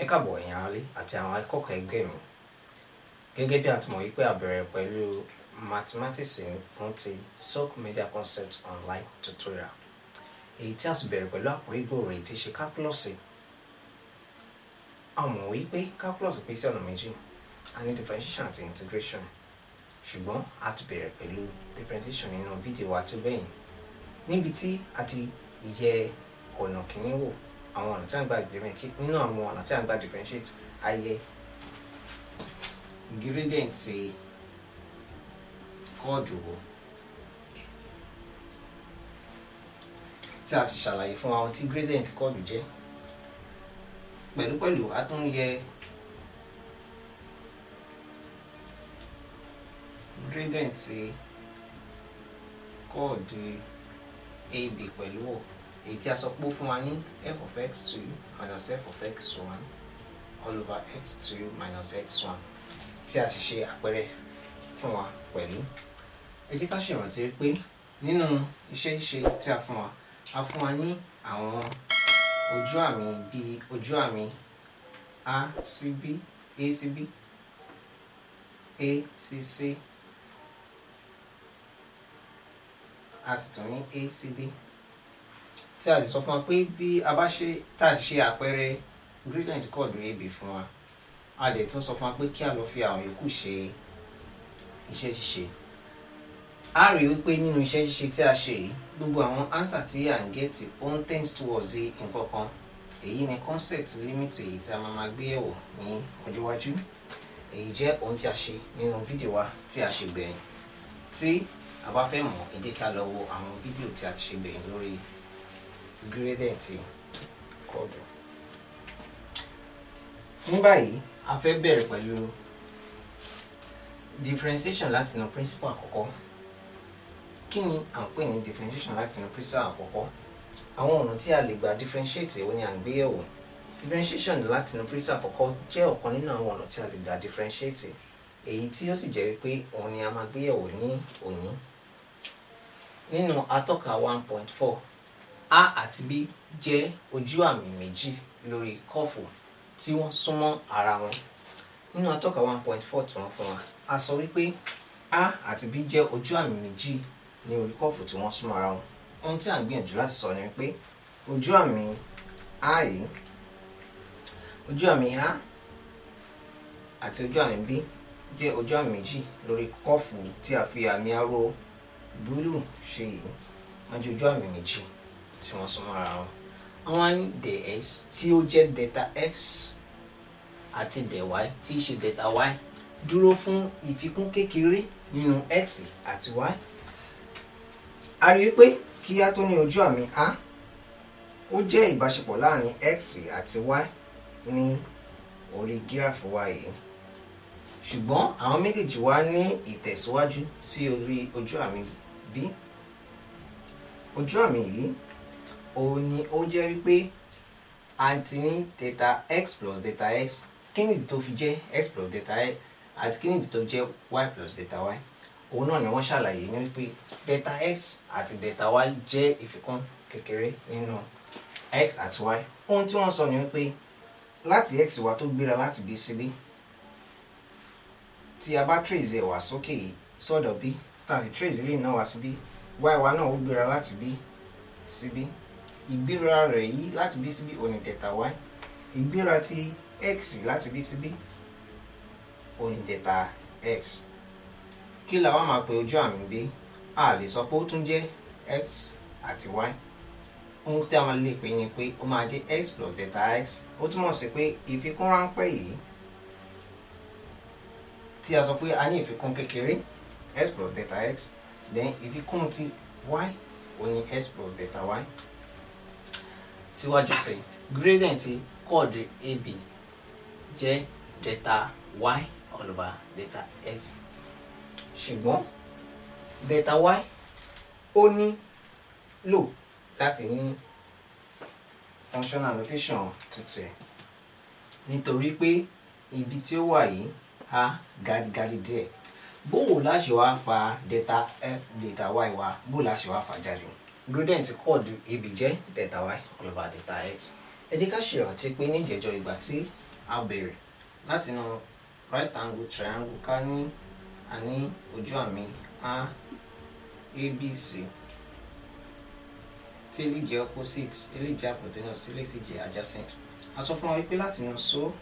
Ẹ káàbọ̀, ẹ̀yin aráalé àti àwọn akẹ́kọ̀ọ́ ẹgbẹ́ mi. Gẹ́gẹ́ bí a ti mọ̀ wípé a bẹ̀rẹ̀ pẹ̀lú mathematics fún ti Silk Media Concept Online Tutorial, èyí tí a sì bẹ̀rẹ̀ pẹ̀lú àkórí gbòòrò èyí tí í ṣe calculus. A mọ̀ wípé calculus pín sí ọ̀nà méjì: a ní differentiation àti integration. Ṣùgbọ́n a ti bẹ̀rẹ̀ pẹ̀lú differentiation nínú fídíò wa tó gbẹ̀yìn, níbi tí a ti yẹ ọ̀nà kìíní wò, àwọn ọ̀nà tí a ń gbà differentiate. Nínú àwọn ọ̀nà tí a ń gbà differentiate, a yẹ gradient chord wò, tí a sì ṣàlàyé fún wa ohun tí gradient chord jẹ́. Pẹ̀lúpẹ̀lú, a tún yẹ gradient chord AB pẹ̀lú wò, èyí tí a sọ pé ó fún wa ní f of x2 minus f of x1 all over x2 minus x1, tí a sì ṣe àpẹẹrẹ fún wa pẹ̀lú. Ẹ jẹ́ ká ṣèrántí pé nínú iṣẹ́ ṣíṣe tí a fún wa, a fún wa ní àwọn ojú àmì bíi ojú àmì A sí B, A sí B, A sí C, a sì tún ní A sí D, tí a sì sọ fún wa pé bí a bá ṣe tá a ṣe àpẹẹrẹ gradient chord AB fún wa, a dẹ̀ tún sọ fún wa pé kí a lọ fi àwọn yòókù ṣe iṣẹ́ ṣíṣe. A rí wípé nínú iṣẹ́ ṣíṣe tí a ṣe yìí, gbogbo àwọn answer tí à ń get, ó ń tend towards nǹkan kan. Èyí ni concept limit, èyí tí a máa máa gbé yẹ̀wò ní ọjọ́ iwájú. Èyí jẹ́ ohun tí a ṣe nínú fídíò wa tí a ṣe gbẹ̀yìn. Tí a bá fẹ́ mọ̀, ẹ jẹ́ kí a lọ wo àwọn fídíò tí a ti ṣe gbẹ̀yìn lórí gradient chord. Ní báyìí, a fẹ́ bẹ̀rẹ̀ pẹ̀lú differentiation láti inú principle àkọ́kọ́. Kí ni à ń pè ní differentiation láti inú principle àkọ́kọ́? Àwọn ọ̀nà tí a lè gbà differentiate, òun ni à ń gbé yẹ̀wò. Differentiation láti inú principle àkọ́kọ́ jẹ́ ọ̀kan nínú àwọn ọ̀nà tí a lè gbà differentiate, èyí tí ó sì jẹ́ wípé òun ni a máa gbé yẹ̀wò ní òní. Nínú atọ́ka 1.4, A àti B jẹ́ ojú àmì méjì lórí curve tí wọ́n súnmọ́ ara wọn. Nínú atọ́ka 1.4 tí wọ́n fún wa, a sọ wípé A àti B jẹ́ ojú àmì méjì ní orí curve tí wọ́n súnmọ́ ara wọn. Ohun tí à ń gbìyànjú láti sọ ni wípé ojú àmì A yìí, ojú àmì A àti ojú àmì B jẹ́ ojú àmì méjì lórí curve tí a fi àmì aró búlúù ṣe yìí. Wọ́n jẹ́ ojú àmì méjì tí wọ́n súnmọ́ ara wọn. Wọ́n á ní del x, tí ó jẹ́ delta x, àti del y, tí í ṣe delta y, dúró fún ìfikún kékeré nínú x àti y. A rí i pé kí á tó ní ojú àmì A, ó jẹ́ ìbáṣepọ̀ láàrin x àti y ní orí gíráàfù wa yìí, ṣùgbọ́n àwọn méjèèjì wá ní ìtẹ̀síwájú sí orí ojú àmì B. Ojú àmì yìí, òun ni ó jẹ́ wípé a ti ní delta x plus delta x. Kí nìdí tó fi jẹ́ x plus delta x, àti kí nìdí tó fi jẹ́ y plus delta y? Òun náà ni wọ́n ṣàlàyé ní wípé delta x àti delta y jẹ́ ìfikún kékeré nínú x àti y. Ohun tí wọ́n sọ ni wípé láti x wa tó gbéra láti b sí b, tí a bá trace ẹ̀ wá sókè yìí sọ́dọ̀ b, tá a sì trace eléyìí náà wá sí b, y wa náà ó gbéra láti b sí b. Ìgbéra rẹ̀ yìí láti b sí b, òun ni delta y. Ìgbéra ti x láti b sí b, òun ni delta x. Kí la wá máa pe ojú àmì b? A lè sọ pé ó tún jẹ́ x àti y. Ohun tí a máa lè pè ní pé ó máa jẹ́ x plus delta x. Ó túmọ̀ sí pé ìfikún ráńpẹ́ yìí tí a sọ pé a ní ìfikún kékeré, x plus delta x, then ìfikún ti y, ó ní x plus delta y. Síwájú sí, gradient chord AB jẹ́ delta y all over delta x, ṣùgbọ́n delta y ó nílò láti ní functional notation títẹ̀, nítorí pé ibi tí ó wà yìí á gádígádí díẹ̀. Bó o la ṣe wá fa delta f delta y wá? Bó o la ṣe wá fa jáde? Gradient chord AB jẹ́ delta y all over delta x. Ẹ jẹ́ ká ṣèrántí pé níjẹ̀jọ́, ìgbà tí A bẹ̀rẹ̀ láti inú right angle triangle. Ká ní a ní ojú àmì A ABC, tí eléyìí jẹ́ opposite, eléyìí jẹ́ hypotenuse, tí eléyìí sì jẹ́ adjacent. A sọ fún wa wípé láti inú SOHCAHTOA,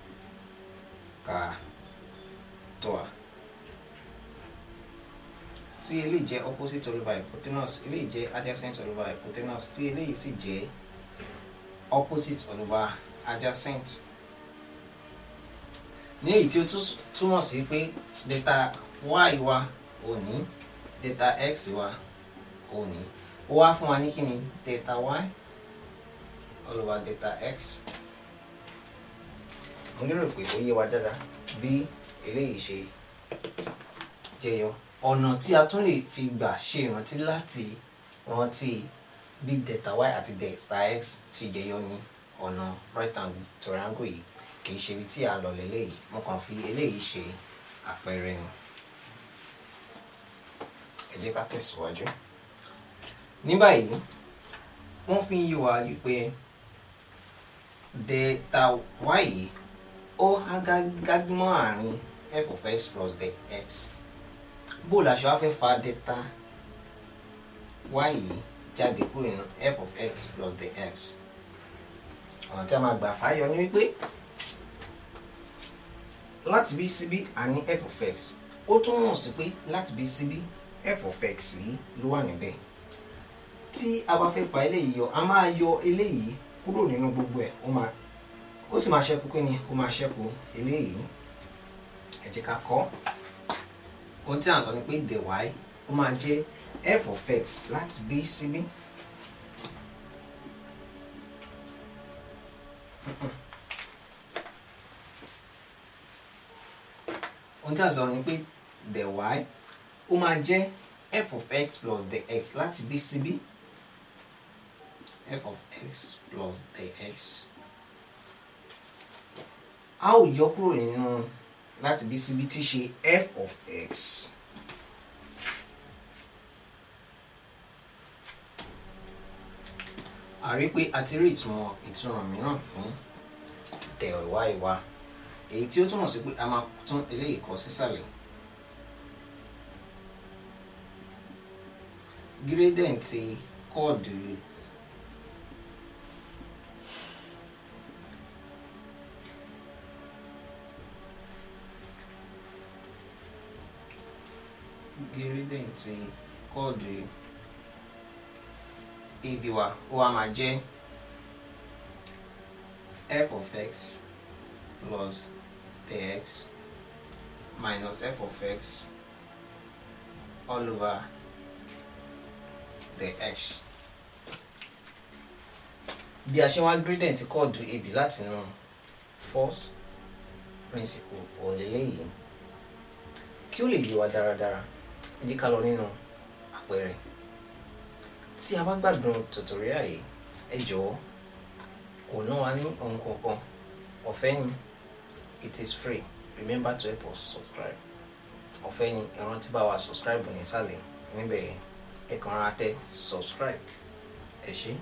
tí eléyìí jẹ́ opposite over hypotenuse, eléyìí jẹ́ adjacent over hypotenuse, tí eléyìí sì jẹ́ opposite over adjacent, ní èyí tí ó túmọ̀ sí pé delta y wa ò ní delta x wa ò ní, ó wá fún wa ní kíni? Delta y all over delta x. Mo lérò pé ó yé wa dáadáa bí eléyìí ṣe jẹyọ. Ọ̀nà tí a tún lè fi gbà ṣe ìrántí láti rántí bí delta y àti delta x ṣe jẹyọ ní ọ̀nà right angle triangle yìí. Kì í ṣe ibi tí à ń lọ lélẹ́yìí, mo kàn fi eléyìí ṣe àpẹẹrẹ ni. Ẹ jẹ́ ká tẹ̀síwájú. Ní báyìí, wọ́n fi ń yé wa wípé delta y yìí, ó há gágá mọ́ àárín f of x plus del x. Bó la ṣe wá fẹ́ fa delta y yìí jáde kúrò nínú f of x plus del x? Ọ̀nà tí a máa gbà fàáyọ ni wípé láti bí síbí, a ní f of x. Ó túmọ̀ sí pé láti bí síbí, f of x yìí ló wà níbẹ̀. Tí a bá fẹ́ fa eléyìí yọ, a máa yọ eléyìí kúrò nínú gbogbo ẹ̀, ó sì máa ṣẹ́kù. Kí ni ó máa ṣẹ́kù? Eléyìí. Ẹ jẹ́ ká kọ́. Ohun tí à ń sọ ni pé del y, ó máa jẹ́ f of x láti bí síbí. Ohun tí à ń sọ ni pé del y, ó máa jẹ́ f of x plus del x láti bí síbí, f of x plus del x. A ó yọ kúrò nínú láti bí síbí, tí ṣe f of x. A rí pé a ti rí ìtumọ̀ mìíràn fún del y wa, èyí tí ó túmọ̀ sí pé a máa tún eléyìí kọ sísàlẹ̀. Gradient chord chord AB wa, ó wá máa jẹ́ f of x plus dx minus f of x all over the x. Bí a ṣe wá gradient chord AB láti inú first principle òun lélẹ́yìí. Kí ó lè yé wa dáradára, ẹ jẹ́ ká lọ nínú àpẹẹrẹ. Tí a bá gbádùn tutorial yìí, ẹ jọ̀ọ́, kò ná wa ní ohun kankan, ọ̀fẹ́ ni. It is free. Remember to help us subscribe. Ọ̀fẹ́ ni. Ẹ rántí bá wa subscribe nísàlẹ̀ níbẹ̀. Ẹ kàn rárá tẹ subscribe. Ẹ ṣé.